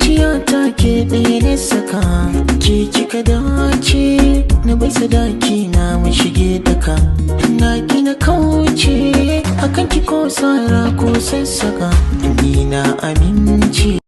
Zuciyata ke ɗaya na saka, ke kika dace. Na bai sadaki na mu shige daka, na gina kauce akan ki, ko sara ko sassaka, ni na amince.